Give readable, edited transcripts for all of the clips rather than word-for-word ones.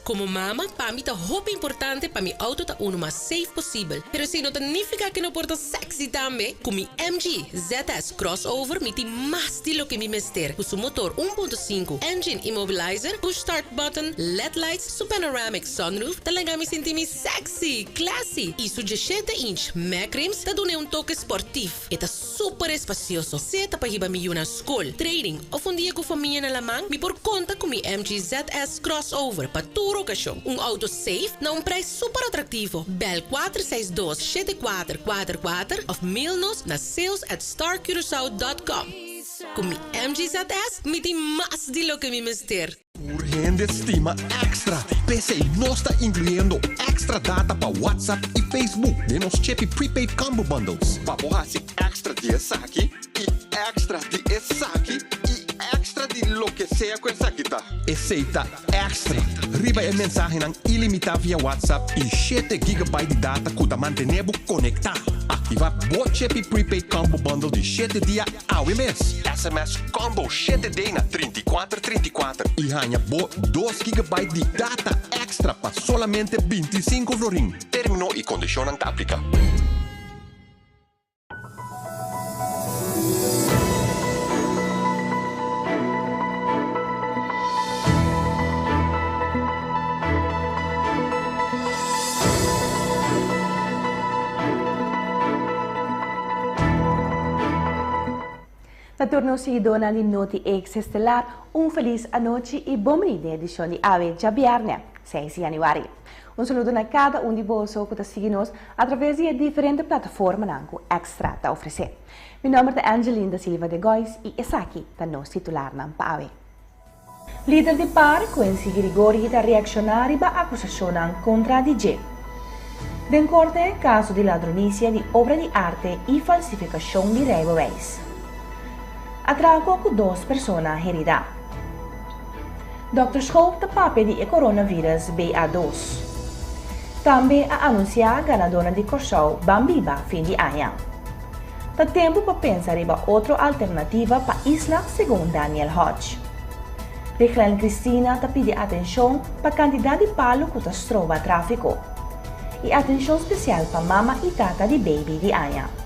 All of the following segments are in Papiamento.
Komo mama, pa mi ta hopi importante pa mi outo ta unu mas safe posibel. Pero esei no ta nifiká ku e no por ta sexy tambe. Ku mi MG ZS Crossover mi tin mas di loke mi mester. Ku su motor 1.5, engine immobilizer, push start button, led lights, su panoramic sunroof ta laga mi sinti mi sexy, classy i su 17 inch mag rims ta dun'e un toke sportief. E ta super espasioso, sea ta pa hiba mi yu na skol, training òf un dia ku famia na laman, mi por konta ku mi MG ZS Crossover pa tur okashon. Un outo safe na un prijs super atraktivo. Bel 462 7444 òf mail nos na sales@starcuracao.com. Ku mi MG ZS mi tin mas di loke mi mester. Tur hende stima extra. P'esei nos ta inkluyendo extra data pa WhatsApp i Facebook den nos Chepi Prepaid Combo Bundles. Pa bo hasi extra di esaki i extra di esaki i extra di loke sea ku esaki ta. Esei ta extra riba e mensahenan ilimitá via WhatsApp i shete gigabyte di data ku ta mantené bo konektá. Aktivá bo Chepi Prepaid Combo Bundle di shete dia Awe mes, sms Combo 7D na 34 34 i haña bo dos gigabyte di data extra pa solamente 25 florin. Término i kondishonnan ta apliká. Na tur nos siguidónan di Noti Ex Estelar, un felis anochi i bon bini den edishon di awe djabièrnè, seis di yanüari. Un saludo na kada un di boso ku ta sigui nos atraves di e diferente plataformanan ku Extra ta ofresé. Mi nòmber ta Angeline da Silva de Gois i esaki ta nos titularnan pa awe. Lider di par, Quincy Grigori ta reakshoná riba akusashonnan kontra di dje. Den korte, kaso di ladronisia di obra di arte i falsifikashon di reibewijs. Atrako ku dos persona heridá. Dòkter Schoop ta papia di e coronavirus BA dos. Tambe a anunsiá ganadónan di Kòrsou Ban Biba fin di aña. Ta tempu pa pensa riba otro alternativa pa isla segun Daniel Hodge. Riglen Cristina ta pidi atenshon pa kantidat di palu ku ta stroba tráfiko. I atenshon spesial pa mama i tata di baby di aña.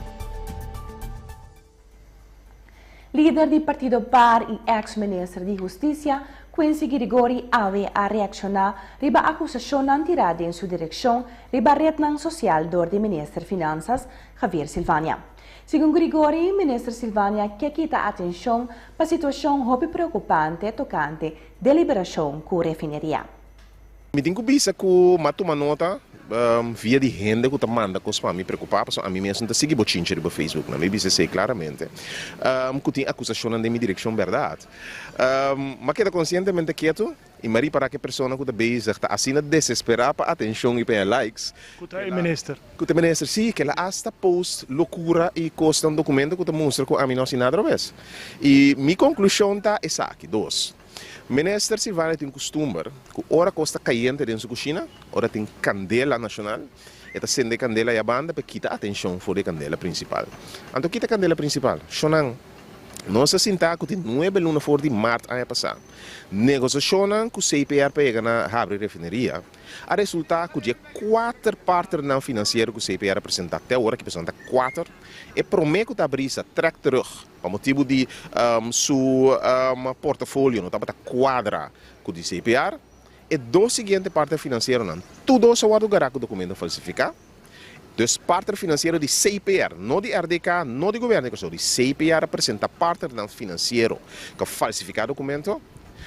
Lider di partido par i eks minister di Hustisia, Quincy Girigorie awe a reakshoná riba akusashonnan tirá den su direkshon riba retnan sosial dor di minister Finansas, Javier Silvania. Segun Grigori, Minister Silvania ke kita atencion pa situacion hopi preocupante tocante deliberacion cu refineria. Mi tin cu bisa cu m'a tuma nota via di hende cu ta manda cos pa mi preocupa pasobra ami mes no ta sigui bochinche riba Facebook nan. Mi bisa esey claramente cu tin acusacionnan den mi direccion berdad. M'a keda conscientemente keto. I m'a ripará ku e persona ku ta bezig ta asina desesperá pa atenshon i pa e likes. Ku ta e minister. Ku ta e minister, sí, ku el a asta post lokura i kosnan, dokumento ku ta mustra ku ami no hasi nada robes. I mi konklushon ta esaki, dos, Minister Silvania tin kustumber ku ora kos ta kayente den su kushina, ora tin kandela nashonal, e ta sende e kandela ayá banda pa e kita atenshon for di e kandela prinsipal. Anto kita e kandela prinsipal? Shonnan, nos a sinta ku tin nuebe luna for di mart aña pasá. Negosiashonnan ku CPR pa yega na habri refineria a resultá ku di e kuater partnernan finansiero ku CPR a presentá te awor aki pasobra nan ta kuater, e promé ku ta abrí sa trèk terug pa motibu di su portafolio no tabata kuadra ku di CPR. E dos siguiente partner finansieronan tur dos a wòrdu gará ku dokumento falsifiká. Dus partner finansiero di CPR, no di RDK, no di Gobierno di Kòrsou, di CPR a presenta partnernan finansiero ku a falsifiká dokumento.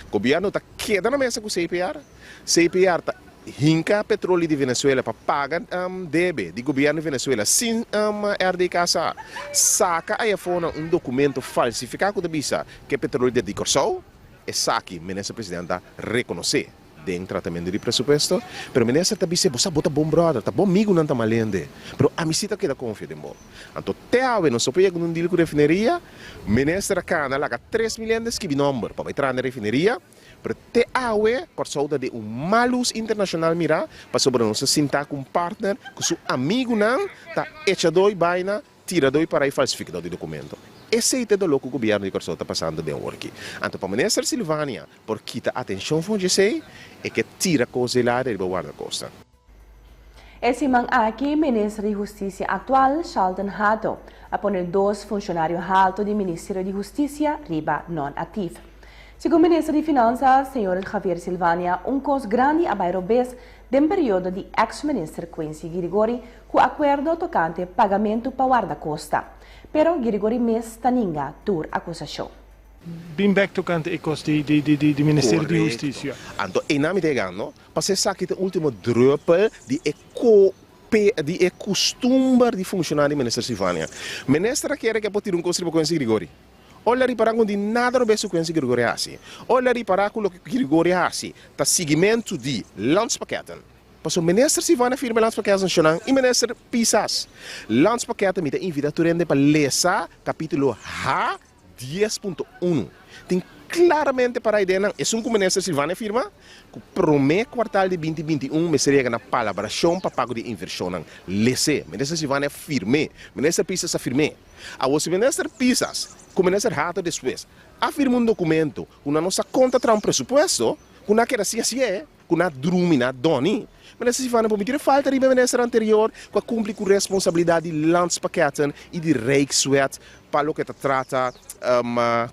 Gobierno ta keda na mesa ku CPR. CPR ta hinka petroli di Venezuela pa paga debe di Gobierno di Venezuela sin RDK sa. Saka ayafó nan un dokumento falsifiká ku ta bisa ku e petroli ta di Kòrsou. Esaki Minister President ta rekonosé. Den tratamentu di presupuesto, pero minister ta bis'é, bo sa bo ta bon brother, ta bo amigunan ta malende, pero ami si ta keda konfia den bo. Anto te awe nos no por yega un deal ku refineria, minister a kana laga 3000 hende skibi nomber pa bai traha na refineria, pero te awe Kòrsou ta den un mal lus internashonal mirá, pasobra nos ta sintá ku un partner ku su amigunan ta echadó i baina, tiradó i para i falsifikadó di dokumento. Esei ta e doló ku gobièrnu di Kòrsou ta pasando den awor aki. Anto pa Minister Silvania por kita atenshon for djesei, e ke tira kos di lado riba Wardakosta. E siman aki Minister di Hustisia aktual, Shalton Hato, a pone dos funshonario haltu di Ministerio di Hustisia riba non-aktief. Segun Minister di Finansa, señor Javier Silvania, un kos grandi a bai robes den periodo di eks-minister Quincy Girigorie ku akuerdo tokante pagamentu pa Wardakosta. Pero Girigorie mes ta ninga tur akusashon. Bin bek tokante e kos di di Ministerio di Hustisia. Anto einan mi ta yegando Pasobra esaki ta e ultimo druppel di e ko di e kustumber di funshoná di Minister Silvania. Minister a kere ku e por tira un kos riba Quincy Grigori. Ora el a ripará ku no tin nada robes ku Quincy Grigori a hasi. Ora el a ripará ku loke Grigori a hasi ta siguimentu di landspakketten. Pasobra Minister Silvania a firma e landspakketten shonnan i Minister Pisas. Landspakketten mi ta invitá tur hende pa lesa kapítulo H 10.1 Tin klaramente para ideanan, esun ku Minister Silvania firma, ku promé kuartal di 2021 mester yega na palabrashon pa pago di invershonnan. Les'é. Minister Silvania firm'é. Minister Pisas a firm'é. Awor si Minister Pisas ku Minister Hato despues a firma un dokumento ku nan no sa kon ta traha un presupuesto, ku nan a keda sin hasié, ku nan a drumi, nan a dòni, Minister Silvania por miti e falta riba e minister anterior ku a kumpli ku responsabilidat di landspakketten i di Rijkswet pa loke ta trata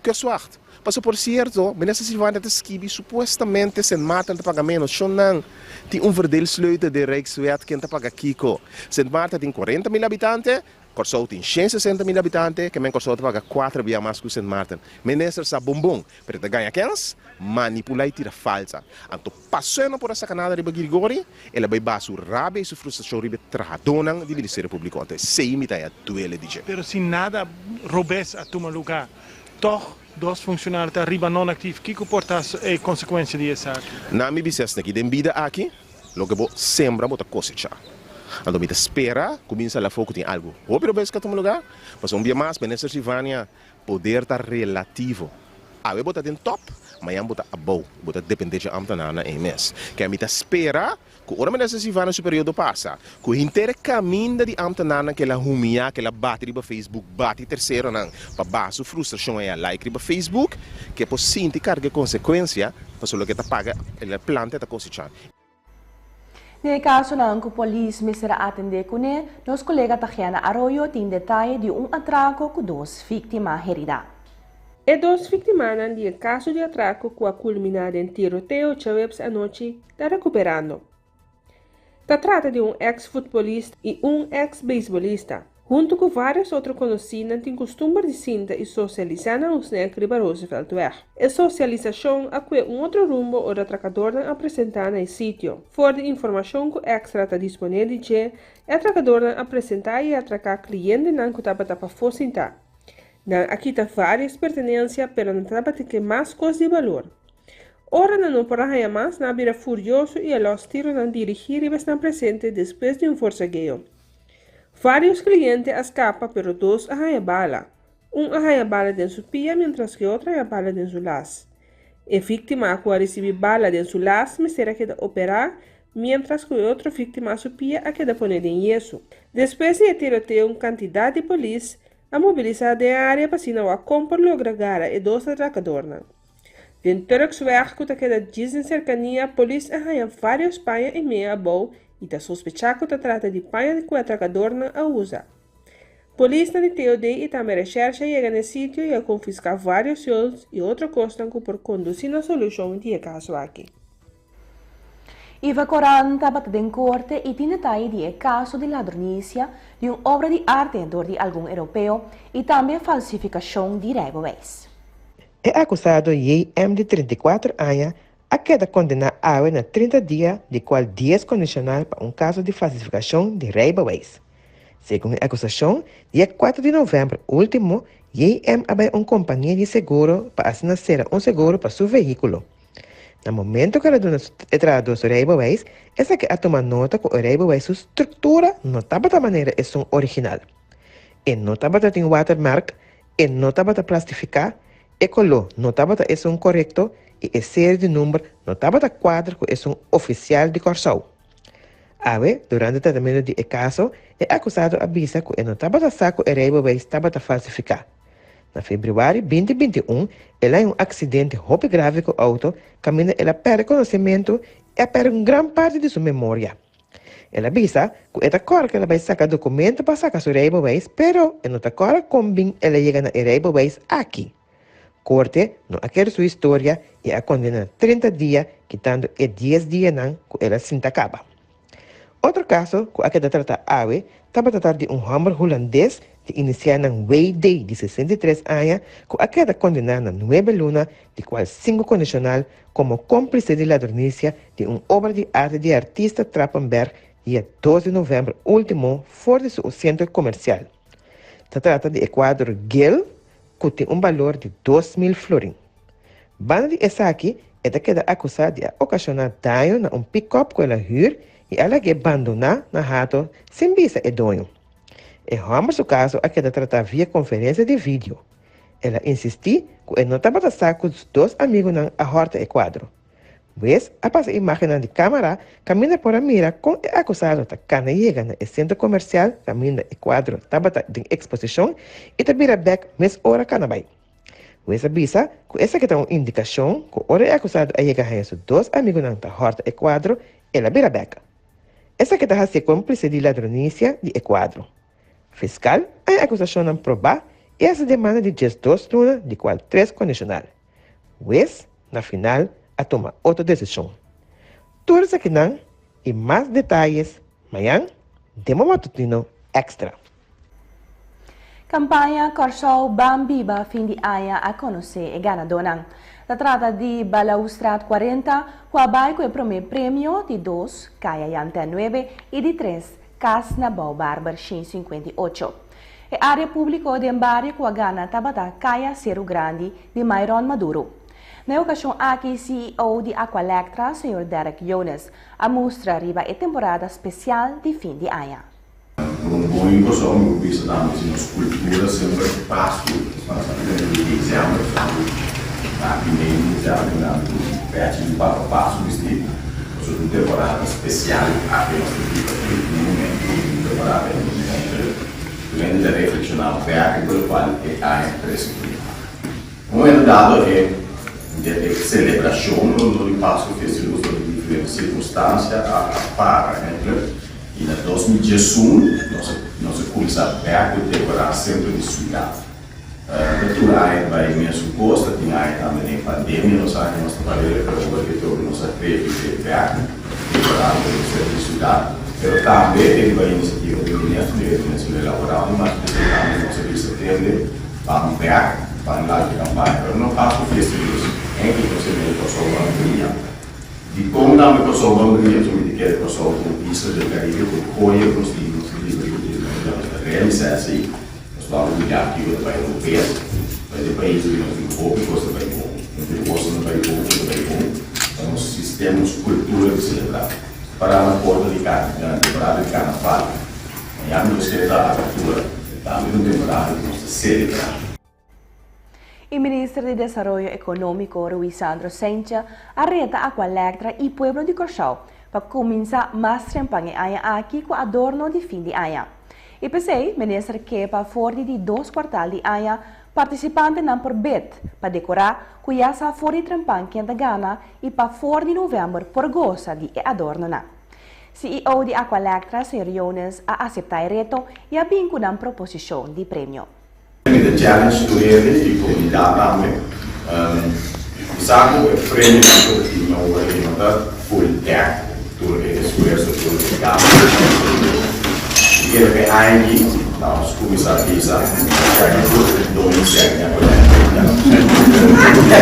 kustwacht. Pasobra por sierto, Minister Silvania ta skibi supuestamente Sint Maarten ta paga menos. Shonnan, tin un verdeelsleutel den Rijkswet ken ta paga kiko. Sint Maarten tin 40.000 habitante, Kòrsou tin 160.000 habitante, ke men Kòrsou ta paga kuater bia mas ku Sint Maarten. Minister sa bon bon, pero e ta gaña kens, manipulá i tira falsa. Anto pasó e no por a saka nada riba Girigori, el a bai baha su rabia i su frustrashon riba e trahadónan di Ministerio Públiko. Anto esei mi ta haña duele di dje. Pero sin nada robes a tuma lugá, tòg dos funshonario ta riba non-aktief. Kiko por ta e konsekuensia di esaki? Na mi bisa esaki, den bida aki, Loke bo sembra bo ta kosechá. Anto mi ta spera ku bin sali afó ku tin algu hopi robes ku a tuma lugá, pasobra un bia mas, Minister Silvania, poder ta relativo. Awe bo ta den tòp, mañan bo ta abou, bo ta dependé dje ámtenarnan ei mes. Kè mi ta spera ku ora Minister Silvania su periodo pasa, ku henter e kaminda di ámtenarnan ku el a humiá, ku el a bati riba Facebook, bati terseronan pa baha su frustrashon ei a like riba Facebook, ku e por sinti karga e konsekuensia. Pasobra loke ta paga el planta e ta kosechá. Den e kasonan ku polis mester a atendé kuné, nos kolega Tagiana Arroyo tin detaye di un atrako ku dos víktima heridá. E dos víktimanan di e kaso di atrako ku a kulminá den tiroteo djaweps anochi ta rekuperando. Ta trata di un eks futbolista i un eks beisbolista. Huntu ku vários otro konosí nan tin kustumber di sinta i sosialisá na un snèk riba Rooseveltweg. E sosialisashon a kue un otro rumbo ora atrakadornan a presentá na e sitio. For di informashon ku Extra ta disponé di dje, e atrakadornan a presentá i atraká klientenan ku tabata pafó sintá. Nan a kita vários pertenensia pero nan tabatin ke mas kos di balor. Ora nan no por a haña mas, nan a bira furioso i a lòs tironan dirigí riba esnan presente despues di un forsageo. Vários kliente a skapa pero dos a haña bala. Un a haña bala den su pia miéntras ku e otro a haña bala den su las. E víktima ku a risibí bala den su las mester a keda operá miéntras ku e otro víktima su pia a keda poné den yesu. Despues di e tiroteo un kantidat di polis a mobilisá den e área pa asina wak kon por logra gara e dos atrakadornan. Den Turksweg ku ta keda djis den serkania, polis a haña vários paña i mea abou i ta sospechá ku ta trata di paña ku e atrakadornan a usa. Polisnan di TOD i tambe reshèrshe a yega na e sitio i a konfiská vários yols i otro kosnan ku por kondusí na solushon di e kaso aki. Iva Koran tabata den korte i tin detaye di e kaso di ladronisia di un obra di arte dor di algun europeo i tambe falsifikashon di rijbewijs. E akusado JM. di 34 aña a keda kondená awe na 30 dia di kual dies kondishonal pa un kaso di falsifikashon di rijbewijs. Segun e akusashon, dia kuater di novèmber último JM. a bai un kompania di seguro pa asina sera un seguro pa su vehíkulo. Na momento ku el a duna e trahadó su rijbewijs, esaki a tuma nota ku e rijbewijs su struktura no tabata manera esun original. E no tabata tin watermerk, e no tabata plastifiká, e koló no tabata esun korekto i e serie di number no tabata kuadra ku esun ofisial di Kòrsou. Awe, durante tratamentu di e kaso, e akusado a bisa ku e no tabata sa ku e rijbewijs tabata falsifiká. Na febrüari 2021 el a haña un aksidente hopi grave ku outo kaminda el a pèrdè konosementu i a pèrdè un gran parti di su memoria. El a bisa ku e ta kòrda ku el a bai saka dokumento pa saka su reibeweis pero e no ta kòrda kon bin el a yega na e reibeweis aki. Korte no a kere su historia i a kondena na 30 dia kitando e dies dianan ku el a sinta kaba. Otro kaso ku a keda tratá awe tabata ta di un hòmber hulandes di inisialnan WD di 63 aña ku a keda kondená na nuebe luna di kual sinku kondishonal komo kómplise di ladronisia di un obra di arte di artista Trappenberg dia 2 di novèmber último for di su sentro komersial. Ta trata di e kuadro Geel ku tin un balor di 2000 florin. Banda di esaki e ta keda akusá di a okashoná daño na un pikòp ku el a hür i a lag'é bandoná na Hato sin bisa e doño. E hòmber su kaso a keda tratá via konferensia di vidio. El a insistí ku e no tabata sa ku su dos amigunan a hòrta e kuadro. Wes a pasa imágennan di kámara kaminda por a mira kon e akusado ta kana yega na e sentro komersial kaminda e kuadro tabata den eksposishon i ta bira bèk mes ora kana bai. Wes a bisa ku esaki ta un indikashon ku ora e akusado a yega haña su dos amigunan ta hòrta e kuadro, el a bira bèk. Esaki ta hasié kómplise di ladronisia di e kuadro. Fiskal a e akusashonnan probá i hasi demanda di 12 luna di kual tres kondishonal. Wes, na final, a tuma otro desishon. Tur esakinan i mas detayes mañan den bo matutino Extra. Kampaña Kòrsou Ban Biba fin di aña a konosé e ganadónan. Ta trata di Balaustraat 40 ku a bai ku e promé premio, di dos, Kaya Yantè 9 i di tres, Kas na Bou Barber 158. E área públiko den bario ku a gana tabata Kaya Seru Grandi di Myron Maduro. Na e okashon aki CEO di Aqualectra, señor Derek Jones, a mustra riba e temporada spesial di fin di aña. Un bon impreshon mi por bisa tambe si nos kultura semper Pasku pasa den di diciember tambe aki mei di diciember nan ku fecha di papa Pasku bisti pasobra un temporada spesial aki nos ta biba aki un momento un temporada entre tur hende ta reflekshoná bèk riba lokual e aña a trese ku nan. Un momento dado e e selebrashon rondó di Pasku Festival pasobra di diferente sirkunstansia a para enkele. I na 2011 nos a nos a kuminsá bèk ku dekorá sentro di siudat. Ta tur aña ta bai mesun kos, ta tin aña tambe den pandemia nos a haña nos ta parele, pero ora ke trobe nos a revivé bèk dekorando e sentro di siudat. Pero tambe riba inisiativa di minister di Minister Laboral i mas spesial tambe nos a bisa tende ban bèk ban laga e kampaña. Pero no pas ku fiesta di lus, enkele nos a mira Kòrsou ban bria. Dikon tambe Kòrsou ban bria? Pasobra mi ta kere Kòrsou ta un isla del Karibe ku hoya ku nos tin, nos ta biba riba dje, nos ta realisá esei. Nos ta obliga kiko ta bai robes, bai den pais di nos tin hopi kos ta bai bon, hopi kosnan ta bai bon ku ta bai bon pa nos sistema, nos kultura di selebrá. Pará na porta di temporada di karnaval, mañana nos kere ta apertura, tambe ta un temporada ku nos ta selebrá. E minister di Desaroyo Ekonómiko Ruisandro Cijntje a reta Aqualectra i pueblo di Kòrsou pa kuminsá mas trempan e aña aki ku adorno di fin di aña. I p'esei minister ke pa for di di dos kuartal di aña partisipantenan por bid pa dekorá ku ya sa for di trempan ken ta gana i pa for di novèmber por gosa di e adornonan. CEO di Aqualectra, señor Jones, a aseptá e reto i a bin ku nan proposishon di premio. Mi ta challenge tur hende i komunidat tambe. Mi sa ku e premionan ku ta tin awor aki no ta full dek tur e esfuerso, tur e gastu ku nos a hasi. Mi kere pa e aña aki nos kuminsá bisa chèk tur doño sèk den Aqualectra.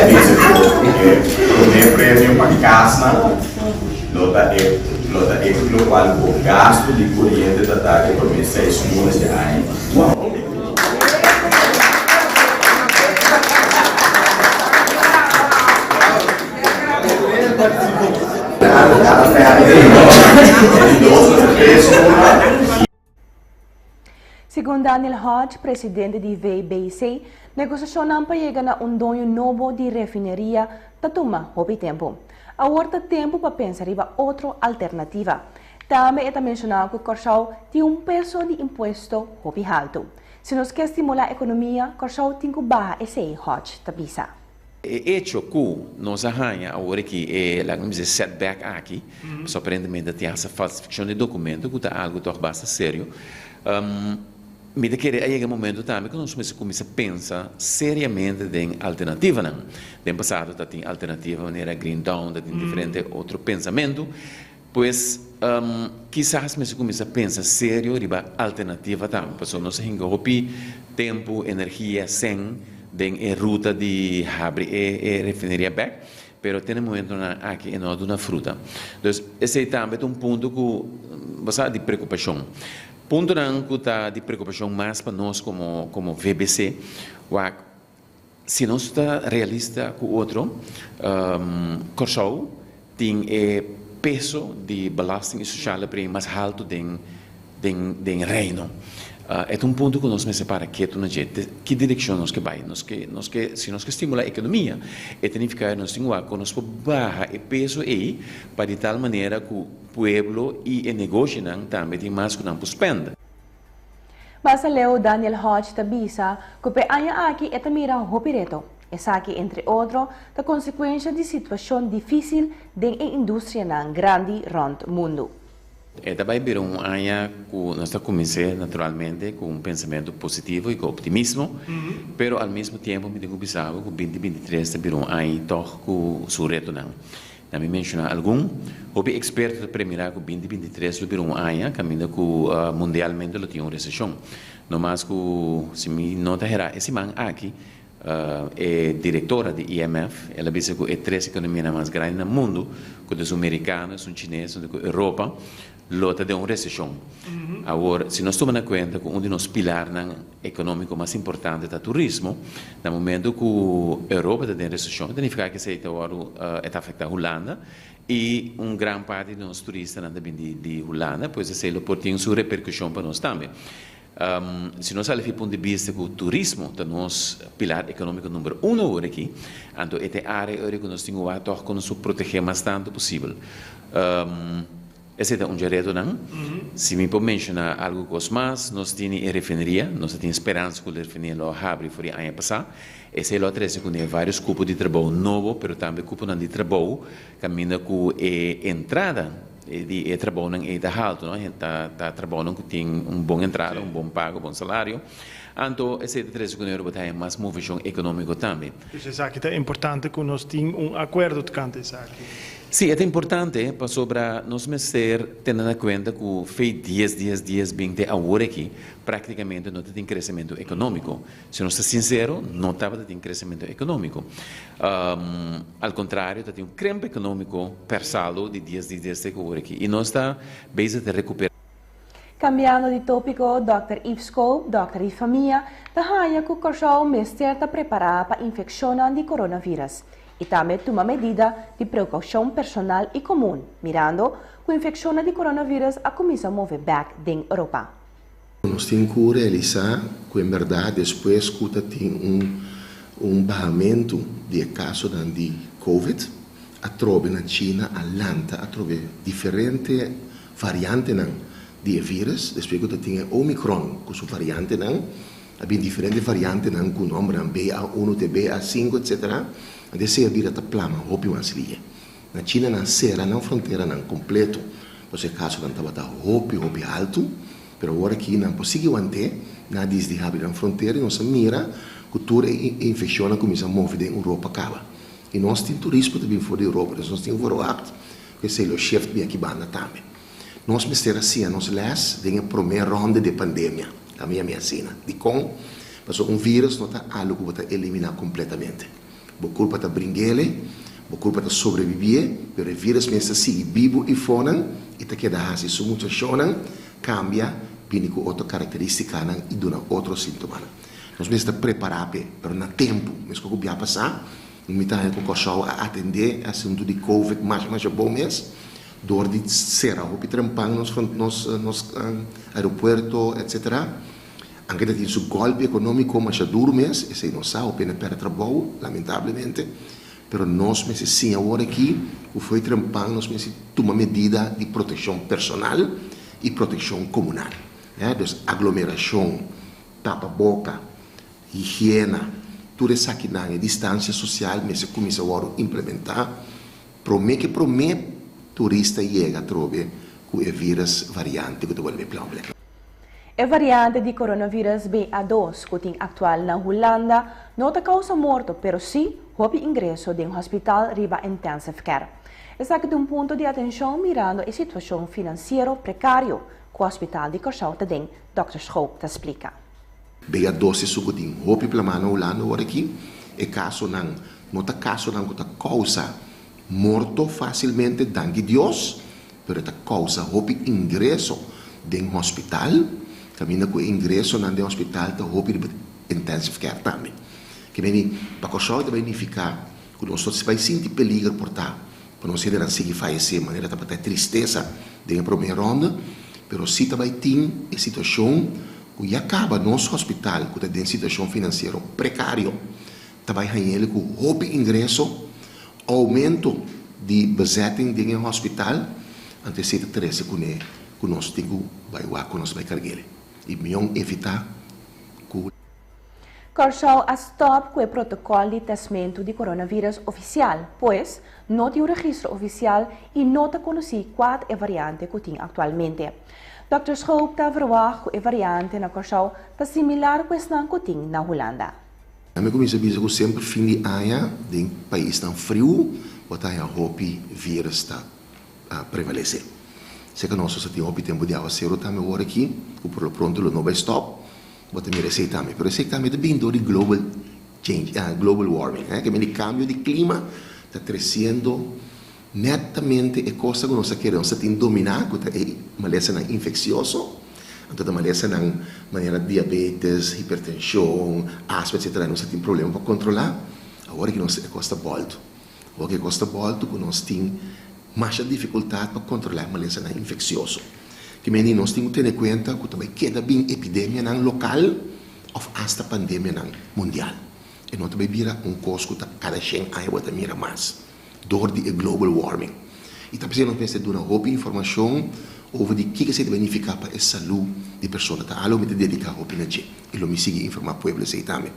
Bisa ku e promé premio pa kasnan lo ta e lo ta e lokual bo gastu di koriente ta ta e promé seis luna di e aña aki. Segun Daniel Hodge, presidente di VBC, negosiashonnan pa yega na un doño nobo di refineria ta tuma hopi tempu. Awor ta tempu pa pensa riba otro alternativa. Tambe e ta menshoná ku Kòrsou tin un peso di impuesto hopi haltu. Si nos ke stimulá ekonomia, Kòrsou tin ku baha esei, Hodge ta bisa. E echo ku nos a haña awor aki e, laga mi bisa, e setback aki, pasobra aparentemente tin hasta falsifikashon di dokumento ku ta algu tòg basta serio, mi ta kere a yega e momento tambe ku nos mester kuminsá pensa seriamente den alternativanan. Den pasado ta tin alternativa manera Green Town, ta tin diferente otro pensamentu. Pues, kisas mester kuminsá pensa serio riba alternativa tambe, pasobra nos a hinka hopi tempu, energia, sèn den e ruta di habri e refineria bèk, pero te na e momentonan aki e no a duna fruta. Dus, esei tambe ta un punto ku bo sa di preokupashon. Puntonan ku ta di preokupashon mas pa nos komo komo VBC, wak Si nos ta realista ku otro, Kòrsou tin e peso di belasting i sosiale premie mas haltu den den Reino. E ta un punto ku nos mester para ketu na dje. Ki direkshon nos ke bai? Nos ke nos ke si nos ke stimulá ekonomia, e ta nifiká nos tin wak ku nos por baha e peso ei pa di tal manera ku pueblo i e negoshinan tambe tin mas ku nan por spend. Mas aleu Daniel Hodge ta bisa ku p'e aña aki e ta mira hopi reto. Esaki entre otro ta konsekuensha di situashon difísil den e industrianan grandi rònt mundu. E ta bai bira un aña ku nos ta kumins'é naturalmente ku un pensamentu positivo i ku optimismo, pero al mismo tiempo mi tin ku bisa bo ku 2023 ta bira un aña tòg ku su retonan. Na mi menshoná algun. Hopi eksperto ta premirá ku 2023 lo bira un aña kaminda ku mundialmente lo tin un reseshon. No mas ku si mi no ta herá e siman aki e direktora di IMF el a bisa ku e tres ekonomianan mas grandi na mundu ku ta esun merikano, esun chines huntu ku Europa lo ta den un reseshon. Awor si nos tuma na kuenta ku un di nos pilarnan ekonómiko mas importante ta turismo, na momento ku Europa ta den reseshon e ta nifiká ku esei ta wòrdu e ta afektá Hulanda i un gran parti di nos turistanan ta bin di Hulanda, pues esei lo por tin su reperkushon pa nos tambe. Si nos sali fi punto di bista ku turismo ta nos pilar ekonómiko number uno awor aki, anto e ta e área ora ku nos tin ku wak tòg ku nos por protegé mas tantu posibel. Esei ta un dje retonan. Si mi por menshoná algu kos mas, nos tini e refineria. Nos ta tin speransa ku refineria lo a habri for di aña pasá. Esei lo a trese kuné vários kupo di trabou nobo, pero tambe kuponan di trabou kaminda ku e entrada di e trabounan ei ta haltu, no? Ta ta trabounan ku tin un bon entrada, un bon pago, bon salario. Anto esei ta trese kuné ora bo ta haña mas moveshon ekonómiko tambe. Dus esaki ta importante ku nos tin un akuerdo tokante esaki. Sí, e ta importante pasobra nos mester tene na kuenta ku fei dies dies dies bin te awor aki práktikamente no ta tin kresementu ekonómiko. Si nos ta sinsero, no tabata tin kresementu ekonómiko. Al kontrario, ta tin un kremp ekonómiko per saldo di dies dies dies te ku awor aki i nos ta bezig ta rekuperá. Kambiando di tópiko, Dòkter Yves Koop, dòkter di famia, ta haña ku Kòrsou mester ta prepará pa infekshonnan di coronavirus i tambe tuma medida di preokoushon personal i komun, mirando ku infekshonnan di coronavirus a kuminsá move bèk den Europa. Nos tin ku realisá ku en bèrdat despues ku ta tin un un bahamentu di e kasonan di covid, atrobe na China a lanta atrobe diferente variantenan di e virus, despues ku ta tin e Omicron ku su variantenan, a bin diferente variantenan ku nòmbernan BA1 te BA5 etcetera, anto esei a bira ta plama hopi mas lie. Na China nan sera nan fronteranan kompleto, pasobra e kasonan tabata hopi hopi haltu, pero awor aki nan por sigui want'é, nan a disdi habri nan frontera i nos a mira ku tur e infekshonnan kuminsá move den Europa kaba. I nos tin turismo ta bin for di Europa, dus nos tin verwagt ku esei lo shift bin aki banda tambe. Nos mester a siña nos lès den e promé ronde di e pandemia, ta mi a mi asina. Dikon? Pasobra un vírus no ta algu ku bo ta eliminá kompletamente. Bo kurpa ta bring'ele, bo kurpa ta sobrevivié, pero e vírus mes ta sigui bibu i fonan i ta keda hasi su mutashonnan, kambia, bini ku otro karakterístikanan i duna otro síntomanan. Nos mester ta prepará p'e, pero na tempu. Meskos ku bia pasá, mi ta haña ku Kòrsou a atendé e asuntu di Covid masha masha bon mes, dor di sera hopi trempan nos nos nos aeropuerto etcetera. Anke ta tin su gòlpi ekonómiko masha duru mes, esei nos sa, hopi hende pèrdè trabou, lamentablemente. Pero nos mester siña awor aki ku fo'i trempan nos mester tuma medida di protekshon personal i protekshon komunal. Ya, dus aglomerashon. Tapa boka, higiena, tur esakinan, e distansia sosial mester kuminsá wòrdu implementá promé ku promé turista yega trobe ku e virus variante ku ta bolbe plama. E variante di coronavirus BA2 ku tin aktual na Hulanda no ta kousa morto, pero sí hopi ingreso den hospital riba intensive care. Esaki ta un punto di atenshon mirando e situashon finansiero prekario ku hospital di Kòrsou ta aden, Dr. Schoop ta splika. BA2 esun ku tin hopi plamá na Hulanda awor aki, e kasonan no ta kasonan ku ta kousa morto fásilmente, danki Dios, pero ta kousa hopi ingreso den hospital, kaminda ku ingresonan den hospital ta hopi intensive care tambe. Ke men pa Kòrsou tambe nifiká ku nos bai sinti peliger por ta, pa nos hendenan sigui fayesé manera tabata tristesa den promé ronde, pero si tambe tin e situashon ku ya kaba nos hospital ku ta den situashon finansiero prekario, tambe hañ'é ku hopi ingreso, oumento di bezetting den hospital, anto esei ta trese kuné ku nos tin ku bai wak ku nos bai karg'é. I mihó evitá ku Kòrsou a stòp ku e protokòl di tèstmentu di coronavirus ofisial, pues no tin un registro ofisial i no ta konosí kua e variante ku tin aktualmente. Dr. Schoop ta verwacht ku e variante na Kòrsou ta similar ku esnan ku tin na Hulanda. Ami kuminsá bisa ku semper fin di aña den paisnan friu, bo ta hopi virus ta prevalesé. Sé ku nos tin hopi tempu di awaseru tambe awor aki, ku por lo pronto lo no bai stòp, bo ta mira esei tambe. Pero esei tambe ta bin di global change, global warming, ke men kambio di klima ta kresiendo netamente e kos ku nos ke nos tin dominá, ku ta e malesanan infeksioso, anto e malesanan manera diabetes, hipertenshon, asma, etc. Nos tin problema pa kontrolá. Awor ku nos e kos ta bòltu. Awor ku e kos ta bòltu, ku nos tin mas difikultat pa kontrolá malesanan infeksioso. Ke men nos tin ku tene kuenta ku tambe keda bin epidemianan lokal òf hasta pandemianan mundial. I no tambe bira un kos ku kada 100 aña bo ta mira mas dor di global warming. I tambe nos mester duna hopi informashon over di kiko esei ta nifiká pa e salú di persona. Ta algu mi ta dediká hopi na dje. I lo mi sigui informá pueblo esei tambe.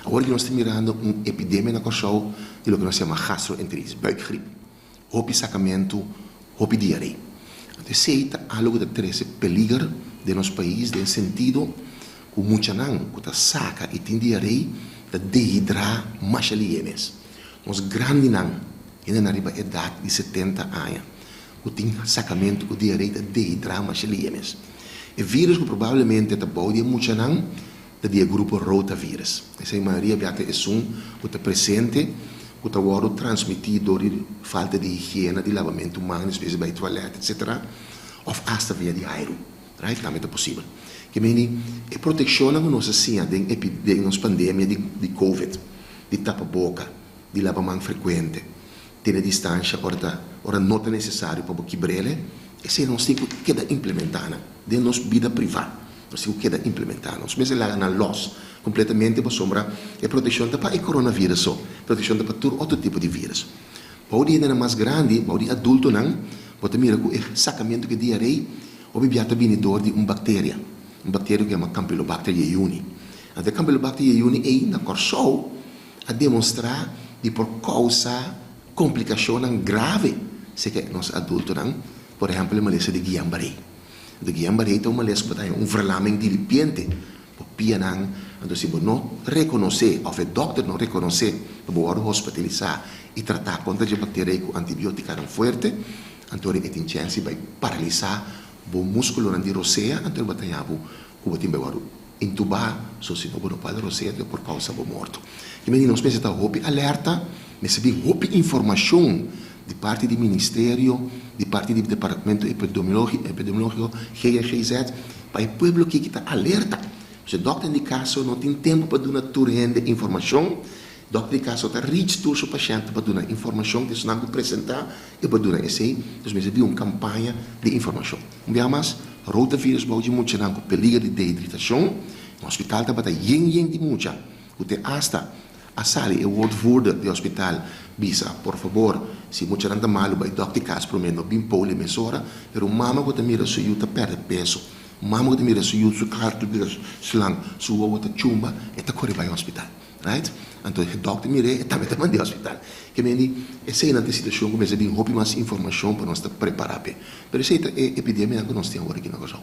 Awor ku nos ta mirando un epidemia na Kòrsou di loke nos yama gastroenteritis, buikgriep. Hopi sakamentu, hopi diarrea. Anto, esei ta algu ku ta trese peliger den nos pais, den sentido ku muchanan ku ta saka i tin diarrea, ta dehidrá masha lihé mes. Nos grandinan, hende riba edat di 70 aña, ku tin sakamentu ku diarrea ta dehidrá masha lihé mes. E virus ku probablemente ta bou di muchanan, ta di grupo rotavirus. Esei mayoria bia ta esun ku ta presente, ku ta wòrdu transmití dor di falta di higiena, di labamentu man, despues bai toilet, etc. Òf hasta via di airu. Right? Tambe ta posibel. Ke men e protekshon ku nos a siña den nos pandemia di COVID, di tapa boka, di laba man frekuente, tene distansia ora no ta nesesario pa kibr'é, esei nos tin ku keda implementá den nos bida privá. Nos tin ku keda implementá. Nos mester laga nan lòs kompletamente pasobra e protekshon ta pa e coronavirus so, protekshon ta pa tur otro tipo di virus. Bou di hende mas grandi, bou di adultonan, bo ta mira ku e sakamentu ku diarrea, hopi bia ta bini dor di un bakteria, un bakteria ku yama Campylobacter jejuni. Anto Campylobacter jejuni ei na Kòrsou a demostrá di por kousa komplikashonnan grave serka nos adultonan, por ehèmpel, malesa di Guillain-Barré. De Guillain-Barré ta un malesa ku ta un verlamming di repente, bo pianan, anto si bo no rekonosé, òf e dòkter no rekonosé, bo wòrdu hospitalisá i tratá kontra e bakteria ku antibiótikanan fuerte, anto e tin chèns bai paralisá bo múskulonan di rosea, anto bo ta bo ku bo tin bai wòrdu intubá, so si no bo no por rosea, por kousa bo morto. Ke men nos mester ta hopi alerta, mester bin hopi informashon di parti di ministerio, di parti di departamento epidemiológiko, GGZ, pa e pueblo ku ta alerta. Si dòkter di kas no tin tempu pa duna tur hende informashon, dòkter di kas ta reach tur su pashènt pa duna informashon, ku nan presentá i pa duna esei, dus mester bin un kampaña di informashon. Un biaha mas, rotavirus bou di muchanan ku peliger di dehidratashon, na hospital tabata yen yen di mucha, ku te hasta a sali e woordvoerder di hospital bisa, por fabor, si muchanan ta malu, bai dòkter di kas promé, no bin poli mesora, pero mama ku ta mira su yu ta pèrdè peso. Un mama ku ta mira su yu su kar ta bira slang, su wowo ta chumba, e ta kore bai hospital. Right? Anto e dòkter mir'é, e tambe ta mand'é hospital. Ke men di, eseinan ta e situashon ku mester bin hopi mas informashon pa nos ta prepará p'e. Pero esei ta e epidemianan ku nos tin awor aki na Kòrsou.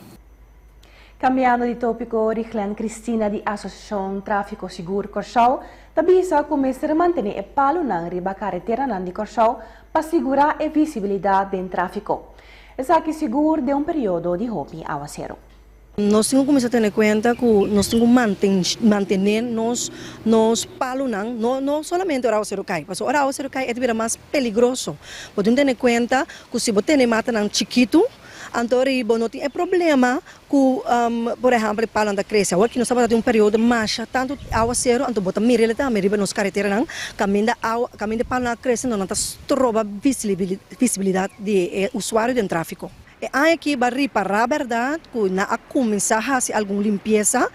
Kambiando di tópiko, Riglen Cristina di Asosiashon Tráfiko Sigur Kòrsou ta bisa ku mester mantené e palunan riba kareteranan di Kòrsou pa sigurá e visibilidat den tráfiko. Esaki sigur den un periodo di hopi awaseru. Nos tin ku kuminsá tene kuenta ku nos tin ku mantené nos nos palunan, no no solamente ora awaseru kai, pasobra ora awaseru kai e ta bira mas peligroso. Bo tin tene kuenta ku si bo tene matanan chikitu, anto ri bo no tin e problema ku por ehèmpel e palunan ta krese. Awor ki nos tabata den un periodo masha tantu awaseru, anto bo ta mira el tambe riba nos kareteranan kaminda awa kaminda e palunan a krese no nan ta stroba visibilidat di e usuario den tráfiko. E aña aki ba ripará bèrdat ku nan a kuminsá hasi algun limpiesa,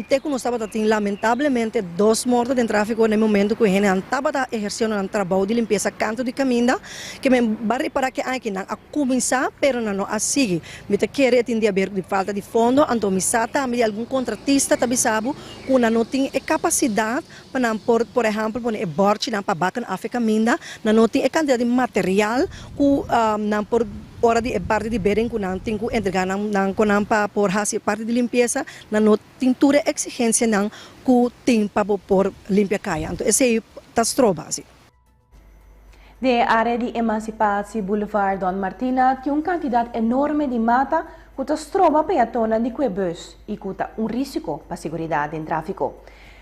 te ku nos tabata tin lamentablemente dos morto den tráfiko na e momento ku e hendenan tabata ehersiendo nan trabou di limpiesa kantu di kaminda. Ke men ba ripará ku e aña aki nan a kuminsá pero nan no a sigui. Mi ta kere e tin di aber ku falta di fondo, anto mi sa tambe di algun kontratista ta bisa bo ku nan no tin e kapasidat pa nan por, por ehèmpel, pone e bòrchinan pa bakan af e kaminda, nan no tin e kantidat di material ku nan por ora di e parti di bering ku nan tin ku entregá nan nan ku nan pa por hasi e parti di limpiesa, nan no tin tur e eksigensianan ku tin pa bo por limpia kaya. Anto esei ta stroba si. Den e área di Emancipatie Boulevard Don Martina tin un kantidat enorme di mata ku ta stroba peatonnan di kue bus i ku ta un rísiko pa seguridat den tráfiko.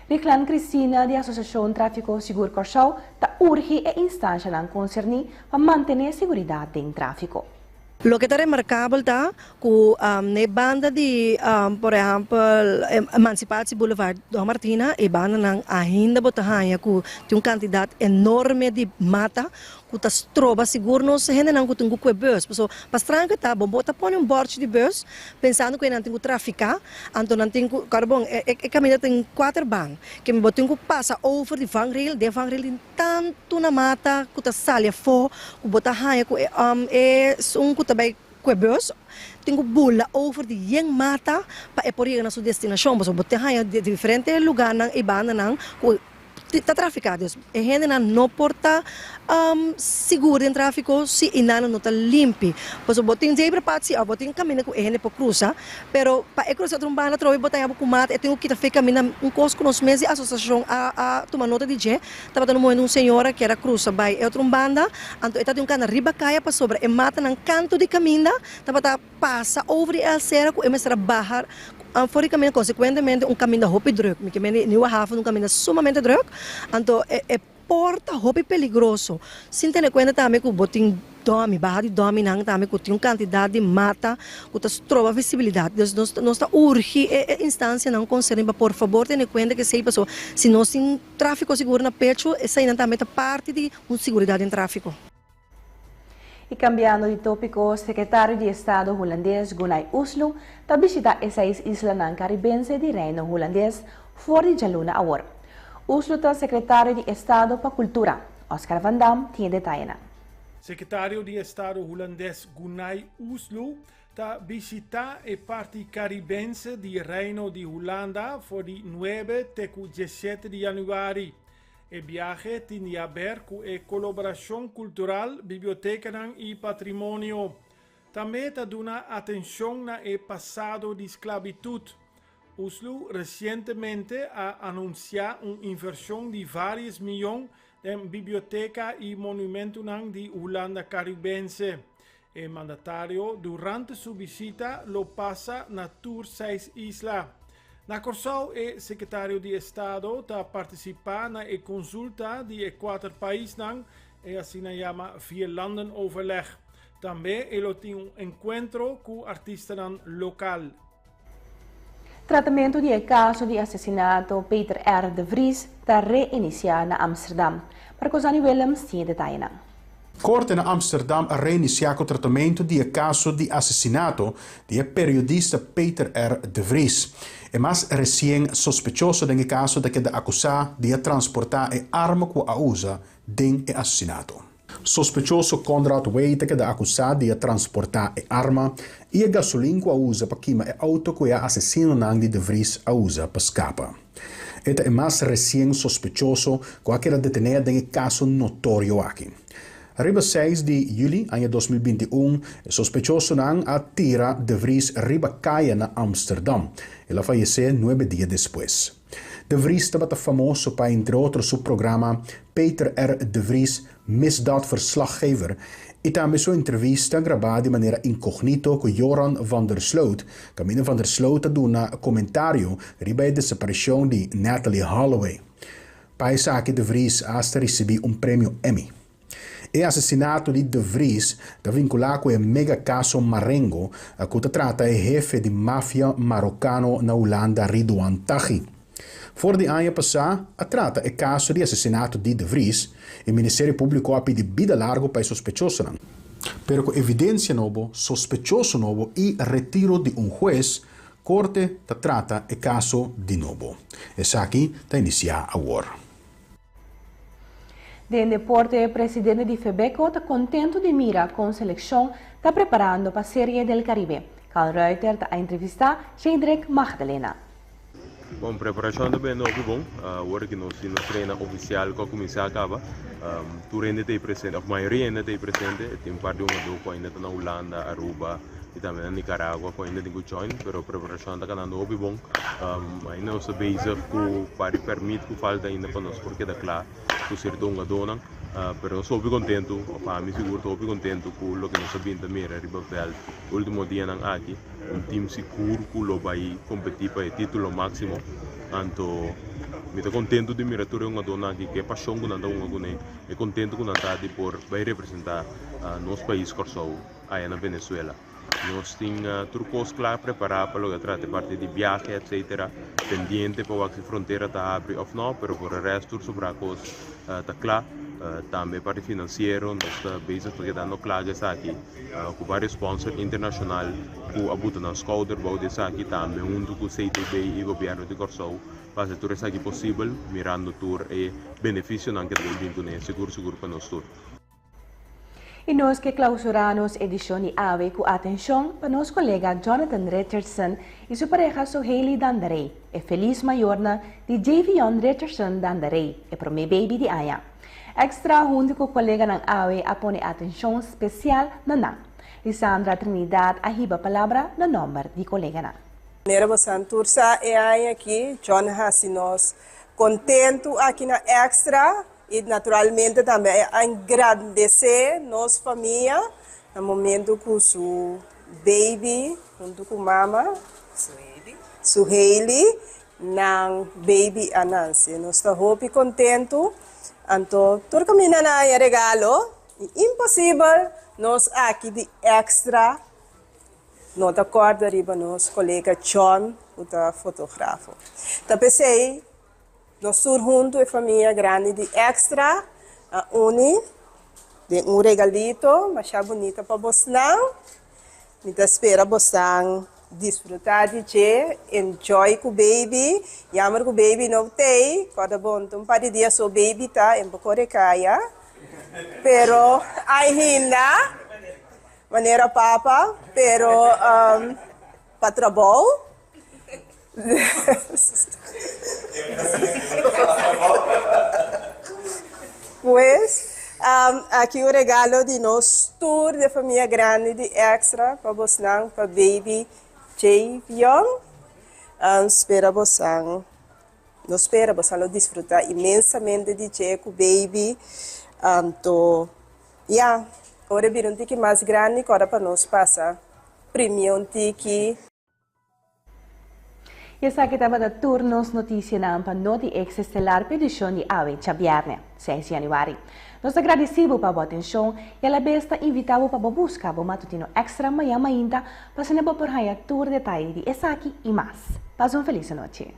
Riklan Cristina di Asosiashon Tráfiko Sigur Kòrsou ta urgi e instanshanan konserní pa mantené seguridat den tráfiko. Loke ta remarkabel ta ku na e banda di por ehèmpel Emancipatie Boulevard Don Martina e bandanan ainda bo ta haña ku tin un kantidat enorme di mata ku ta stroba sigur nos hendenan ku tin ku kue bus. Pasobra pa stranke ta bo bo ta pone un bòrchi di bus pensando ku nan tin ku trafiká anto nan tin ku kòrda bon e kaminda tin kuater ban ke bo tin ku pasa over di vangrail den vangrail tin Tantu na mata ku ta sali afó ku bo ta haña ku e esun ku ta bai ku e bus tin ku bula over di yen mata pa e por yega na su destinashon pasobra bo tin haña di diferente lugarnan i bandanan ku ta trafiká dus e hendenan no por ta sigur den tráfiko si i nan no ta limpi pasobra bo tin zebra pad si òf bo tin kaminda ku e hende por krusa Pero pa e krusa otro un banda atrobe bo ta haña bo ku mata e tin ku kita fe kaminda un kos ku nos mes di asosiashon a a tuma nota di dje tabata un momento un señora kier a krusa bai e otro un banda anto e tabatin un kanda riba kaya pasobra e matanan kantu di kaminda tabata pasa over di e alsera ku e mester a baha for di kaminda konsekuentemente un kaminda hopi drùk mi ke mende Nieuwe Haven un kaminda sumamente drùk anto e e Por ta hopi peligroso, sin tene kuenta tambe ku bo tin dòmi, baha di dòminan tambe ku tin un kantidat di mata ku ta stroba visibilidat. Dus nos nos ta urgi e e instansianan konserní pa por fabor tene kuenta ku esei pasobra si nos tin tráfiko sigur na pechu eseinan tambe ta parti di un siguridat den tráfiko. Y cambiando di topico, Secretario di Estado Hulandes Gunay Uslu ta bishita e seis islanan Caribense di Reino Hulandes for di djaluna awor. Uslu ta Secretario di Estado pa Cultura. Oscar van Dam tin e detayenan. Secretario di Estado Hulandes Gunay Uslu ta bishita e parti Caribense di Reino di Hulanda for di nuebe te cu diesshete di januari. E biahe tin di haber ku e kolaborashon kultural, bibliotekanan i patrimonio. Tambe ta duna atenshon na e pasado di sklabitut. Uslu resientemente a anunsiá un invershon di vários miyon den biblioteka i monumentunan di Hulanda Karibense. E mandatario durante su bishita lo pasa na tur seis isla. Na Kòrsou e sekretario di Estado ta partisipá na e konsulta di e kuater paisnan, e asina yama Vierlandenoverleg. Tambe e lo tin un enkuentro ku artistanan lokal. Tratamentu di e kaso di asesinato Peter R. de Vries ta reinisiá na Amsterdam. Marcosani Willems tin e detayenan. Korte na Amsterdam a reinisiá ku tratamentu di e kaso di asesinato di e periodista Peter R. de Vries. E mas resien sospechoso den e kaso ta keda akusá di a transportá e arma ku a usa den e asesinato. Sospechoso Conrad Way ta keda akusá di a transportá e arma i e gasolin ku a usa pa kima e outo ku e asesinonan di De Vries a usa pa skapa. E ta e mas resien sospechoso ku a keda detené den e kaso notorio aki. Riba seis di yüli aña 2021 e sospechosonan a tira De Vries riba kaya na Amsterdam. El a fayesé nuebe dia despues. De Vries tabata famoso pa entre otro su programa Peter R. de Vries Misdaadverslaggever i tambe su entrevista grabá di manera inkognito ku Joran van der Sloot, kaminda Van der Sloot ta duna komentario riba e desaparishon di Natalee Holloway. Pa esaki De Vries hasta risibí un premio Emmy. E asesinato di De Vries ta vinkulá ku e mega kaso Marengo ku ta trata e hefe di mafia marokano na Hulanda Ridouan Taghi. For di aña pasá a trata e kaso di asesinato di De Vries i Ministerio Públiko a pidi bida largu pa e sospechosonan. Pero ku evidensia nobo, sospechoso nobo i retiro di un hues, korte ta trata e kaso di nobo. Esaki ta inisiá awor. Den deporte, presidente di Febeco ta contento di mira con seleccion ta preparando pa Serie del Caribe. Carl Ruiter ta a entrevista Shedrick Magdalena. Bon, preparacion ta bendo hopi bon. Awor ki nos tin nos traina oficial cu a cuminsa caba. Tur hende ta ei presente, of mayoria hende ta ei presente. Tin un par di hungador cu ainda ta na Hulanda, Aruba y tambe na Nicaragua cu ainda tin cu join, pero preparacion ta canando hopi bon. Ainda nos ta bezig cu par di permit cu falta ainda pa nos por keda cla cu cierto hungadornan. Pero nos ta hopi contento, of ami sigur ta hopi contento cu loke nos a bin ta mira riba veld ultimo dianan aki. Un team sigur cu lo bay competi pa e titulo maximo. Anto mi ta contento di mira tur e hungadornan aki cu e pasion cu nan ta hunga cune, e contento cu nan ta di por bay representa nos pais Corsou aya na Venezuela. Nos tin tur kos kla prepará pa loke a trata e parti di biahe etcetera, pendiente pa wak si frontera ta habri òf nò, pero por e rèst tur sobrá kos ta kla. Tambe e parti finansiero nos ta bezig ta kedando kla ku esaki ku vários sponsor internashonal ku a buta nan skouder bou di esaki, tambe huntu ku CTB i gobièrnu di Kòrsou pa hasi tur esaki posibel mirando tur e benefisionan ku ta bin bin kuné sigur sigur pa nos tur. I nos ke klausurá nos edishon di awe ku atenshon pa nos kolega Jonathan Richardson i su pareha Soheili Dandaré, e felis mayornan di Javion Richardson Dandaré, e promé baby di aña. Extra huntu ku koleganan awe a pone atenshon spesial na nan. Lisandra Trinidad a hiba palabra na nòmber di koleganan. Manera bosan tur sa e aña aki John hasi nos kontentu aki na Extra. I naturalmente tambe a engrandesé nos famia na momento ku su baby huntu ku mama Suheili nan baby a nanse. Nos ta hopi kontentu, anto tur kaminda nan haña regalo i imposibel nos aki di extra no ta kòrda riba nos kolega John ku ta fotografo. Ta p'esei Nos tur huntu e famia grandi di Extra a uni den un regalito masha bunita pa bosnan. Mi ta spera bosan disfruta di dje, enjoy ku baby. Jammer ku baby no tei, kòrda bon ta un par di dia so baby ta en por kore kaya. Pero ainda manera papa, pero pa trabou. Pues, aki un regalo di nos tur di e famia grandi di Extra pa bosnan, pa baby Javion. Spera bosan, no spera, bosan lo disfruta inmensamente di dje ku baby. Anto, ya, ora e bira un tiki mas grandi, kòrda pa nos pasa primi un tiki. I esaki tabata tur nos notisianan pa Noti Ex Estelar p'e edishon di awe djabièrnè, seis yanüari. Nos ta gradisí bo pa bo atenshon i alabes ta invitá bo pa bo buska bo matutino èkstra mañan mainta pa asina bo por haña tur detaye di esaki i mas. Pasa un felis anochi.